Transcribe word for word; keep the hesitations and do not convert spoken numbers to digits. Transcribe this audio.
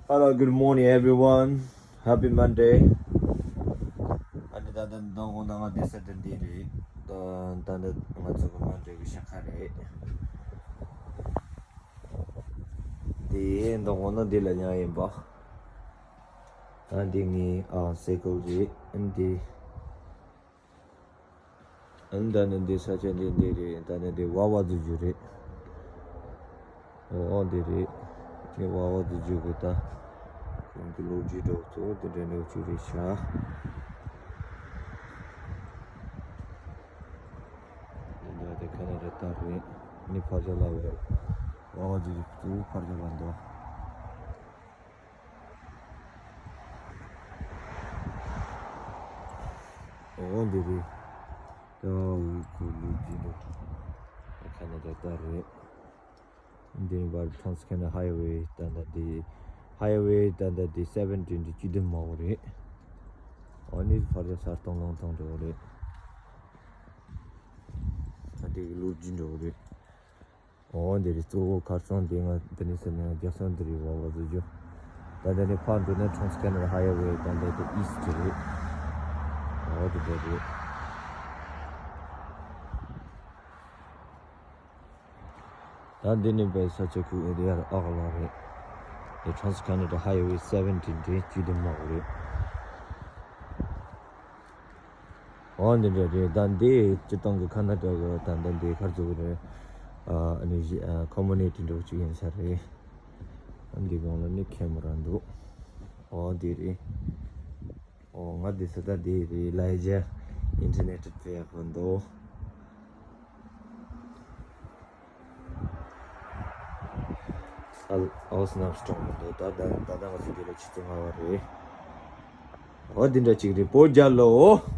Hello, good morning, everyone. Happy Monday. ཨ་ནི་ད་ལྟ་མདང་དགོང་ན་ང་བསྡད་ས་དེ་འདི་རེད། ད་ད་ལྟ་ང་ཚོ་གི་མ་འདྲེ་གི་ཤ་ཁ་རེད། དེ་མདང་དགོང་ན་འདི་ལ་ཉལ་ཡིན་པ། ད་འདི་ངའི་ཨ་སའི་ཀལ་རེད། ཨ་ནི་འདི། ཨ་ནི་ད་ནི་འདི་ས་ཆ་འདི་འདི་རེད། ད་ནི་འདི་ཝ་ཝ་འཛུལ་རྒྱུ་རེད། འོ་འདི་རེད། འདི་ཝ་ཝ་འཛུལ་རྒྱུ་གི་ད། ཁོང་གི་ལོ་རྒྱུས་འདྲ་བོ་གཙོ་བོ་འདི་འདྲ་འདྲ་བོ་ཅིག་རེད་ཤག་འདི་འདྲ་དེ་ཁ་ན་ཌ་ལྟར་རེད། ནི་ཕར་ཆ་ལ་བས། ཝ་ཝ་འཛུལ་རྒྱུ་གཙོ་བོ་ཕར་ཆ་ལ་འདུག་འོ་འདི་རེད། ད་འོ་ཁོ་ལུག་འདི་འདུག་ཁ་ན་ཌ་ལྟར་རེད། འདི་བར་Trans Canada Highway ད་ལྟ་འདི། Highway ད་ལྟ་འདི་seventeen འདི་བཅུ་བདུན་མ་འོ་རེད། འོ་ནི་ཕར་ཡ་ས་སྟོང་ལོང་སྟོང་འགྲོ་རེད། ད་འདི་གི་ལུག་འདི་འགྲོ་རེད། འོ་འདི་རེད། གཙོ་བོ་ཁར་སང་འདི་ང་འདི་ནས་ཟེར་ནས་རྒྱག་སང་འདི་རེད། ཝ་ཝ་འཛུལ་རྒྱུ། ད་འདི་ནས་ཕར་འགྲོ་ན་Trans Canada Highway ད་འདི་དེ་East རེད། འོ་འདི་འདྲ་རེད། ད་འདི་ནས་པའི་ས་ཆ་ཁུལ་ཨེ་རི་ཡ་ཨག་ལ་རེད། དེ་Trans Canada Highway seventeen རེད། བཅུ་བདུན་མ་འོ་རེད། འོ་འདི་འདྲ་རེད། ད་འདི་སྤྱིར་བཏང་གི་ཁ་ན་ཌ་གི་ད་ལྟ་འདི་ཁར་འཛུགས་རེད། ཨ་ནི་ཨ་ཁོ་མུ་ནི་ཊི་འདྲ་བོ་ཅིག་ཡིན་ས་རེད། ཨ་འདི་གང་ལ་ནི་ཁེ་མོ་ར་འདུག་འོ་འདི་རེད། འོ་ང་འདི་ས་ད་འདི་རེད། ལའི་ཇ་ཨིན་ཊར་ནེཊ་ཕེ་ཡག་པོ་འདུག་ཨ་ཨོ་སྣབས་སྟོང་མི་འདུག་ད་ད་ད་ད་ང་ཚོ་འདི་ལ་ཆུ་ཚོད་ལྔ་པ་རེད། འོ་འདི་འདྲ་ཅིག་རེད། བོད་རྒྱལ་ལོ།